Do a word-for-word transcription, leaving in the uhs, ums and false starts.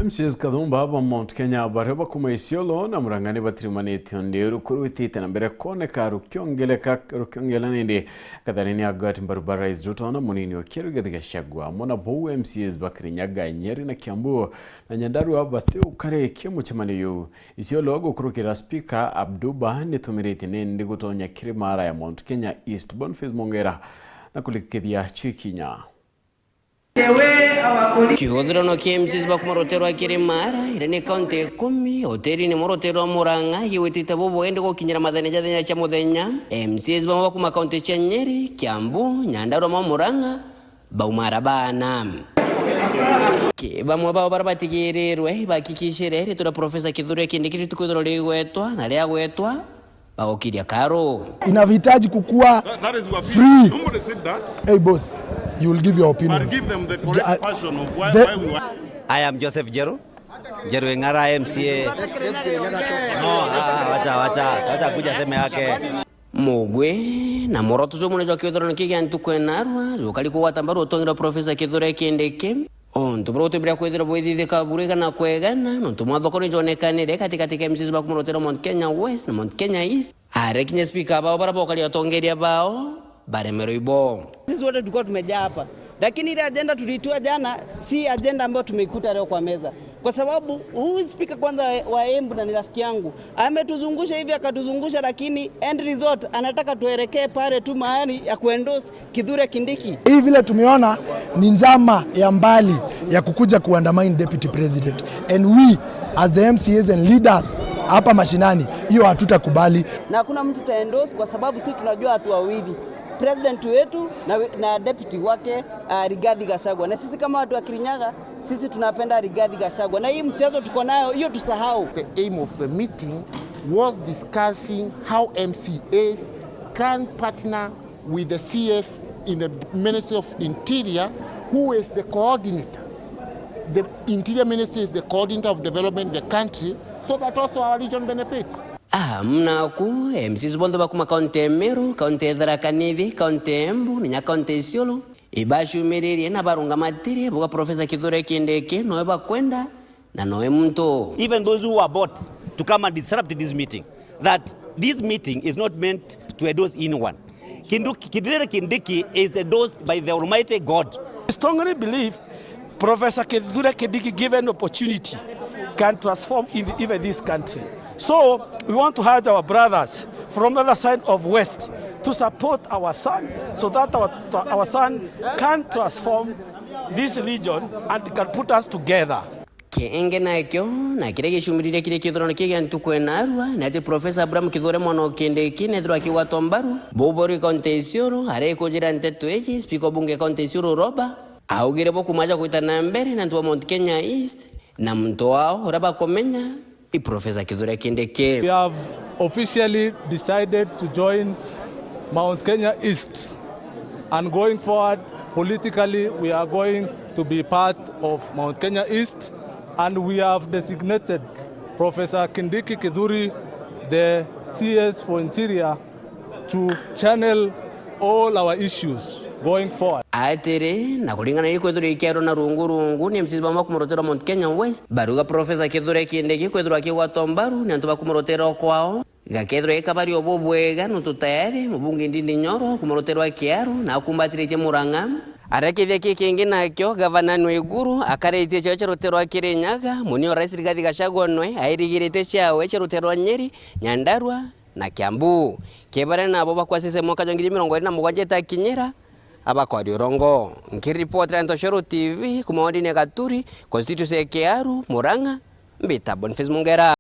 M C As kathumba ba Mount Kenya baria bakuma Isiolo na Murang'a ni batirimanitio ndi ruku rwitite na mbere kwoneka rukiongeleka, rukiongelana indi katharine agwati mbaru ba Rais Ruto na munini wa Kieru Rigathi Gachagua. Amwe na bou M C As ba Kirinyaga, Nyeri na Kiambu na Nyandarua batiukarikia mucemanio juu. Isiolo gukurukira Speaker Abduba nitumiritie nindi gutonya kiri mara ya Mount Kenya East. Boniface Mongera na kurikithia cikinya. Kiuthurano kia M C As ba kuma ruteere rwa Kirimara, iria ni kaunti ikumi, uteerine mwa ruteere rwa Murang'a, igwitite bubwende gukinyira mathenya ja thenya cia muthenya. M C As bamwe ba kuma kaunti cia Nyeri, Kiambu, Nyandarua mwa Murang'a, baumara baana. Ki bamwe bao baria batigirirwe ibakikishire riitwa ria Professor Kithure Kindiki ritikwithirwa rigwetwa, na riagwetwa, bagokiria karo. Inahitaji kukua That, that is your free. Opinion. Nobody said that. Hey boss, you will give your opinion. But give them the correct Ja-, version of why, the why we want. I am Joseph Jeru. Jeru Ing'ara, M C A. No, ah, wacha, wacha, wacha kuja seme yake. Mugwi na mworoto jumwe jwa kithurano kii gia ntuku enarua jukari kugwata mbaru utongi jwa Professor Kithure Kindiki. Untu buria utubire kwithirwa bwithithika buriga na kwegana, nontu mwathoko ni jwonekanire katikati ka M C As ba kuma ruteere rwa Mount Kenya West na Mount Kenya East, aria kinya speaker bao baria bokari atongeria bao baremerwe ibo. Sisi wote tulikuwa tumejaa hapa, lakini ile ajenda tulitua jana si ajenda ambayo tumeikuta leo kwa meza, kwa sababu huyu speaker kwanza wa Embu na ni rafiki yangu, ametuzungusha hivi akatuzungusha, lakini end result anataka tuelekee pale tu mahali ya kuendorse Kithure Kindiki. Hii vile tumeona ni njama ya mbali ya kukuja kuandamana deputy president. And we as the M C As and leaders hapa mashinani, hiyo hatutakubali. Na hakuna mtu ta endorse kwa sababu sisi tunajua watu wawili. President wetu na, na deputy wake, uh, Rigathi Gachagua. Na sisi kama watu wa Kirinyaga, sisi tunapenda Rigathi Gachagua. Na hii mchezo tuko nayo, hiyo tusahau. The aim of the meeting was discussing how M C As can partner with the C S in the Ministry of Interior, who is the coordinator. The Interior Ministry is the coordinator of development in the country, so that also our region benefits. Ah, mnaku, M Cs bonthe ba kuma kaunti ya Meru, kaunti ya Tharaka Nithi, kaunti ya Embu, na inya kaunti ya Isiolo, ibacumiririe na barungamatirie, bauga Professor Kithure Kindiki nowe bakwenda, na nowe muntu. Even those who were bought to come and disrupt this meeting, that this meeting is not meant to endorse anyone. Kindu-, Kithure Kindiki is endorsed by the Almighty God. I strongly believe Professor Kithure Kindiki, given opportunity, can transform ev-, even this country. So we want to urge our brothers from the other side of West to support our son, so that our, our son can transform this region and can put us together. Kingi nakio, na kiria gicumiririe kiri kithurano kii gia ntuku ya narua, ni ati Professor Abraham Kithure Mwana o Kindiki neethirwa akigwatwa mbaru, bubori kaunti ya Isiolo, aria ikujira nteto iji, speaker o bunge kaunti ya Isiolo Roba augire bo kuma aja gwita na mbere na antu ba Mount Kenya East, na muntu wao uria bakumenya i Professor Kithure Kindiki. We have officially decided to join Mount Kenya East, and going forward politically, we are going to be part of Mount Kenya East, and we have designated Professor Kindiki Kithuri, the C S for Interior, to channel all our issues going forward. Atiri, na kuringana na iria kwithirwa ikiarwa na rungu rungu ni M Cs bamwe ba kuma ruteere rwa Mount Kenya West, baruga Professor Kithure Kindiki kwithirwa akigwatwa mbaru ni antu ba kuma ruteere rwa kwao, gakethirwa i kabario bubwega nontu tayari mubunge Ndindi Nyoro kuma ruteere rwa Kiaru na akumbatiritie Murang'a. Aria kithia kii kingi nakio, Gavana Anne Waiguru akaritie cio cia ruteere rwa Kirinyaga, munio Rais Rigathi Gachagua nwe airigirite ciawe cia ruteere rwa Nyeri, Nyandarua, na Kiambu. Kibare nabo bakwasise mwaka jwa ngiri mirongo iri na mugwanja itakinyira, abakwaria urongo. Nkiripotera Ntoshoro T V kuma wodini ya Gaturi, constituency ya Kiaru, Murang'a, mbita Boniface Mungera.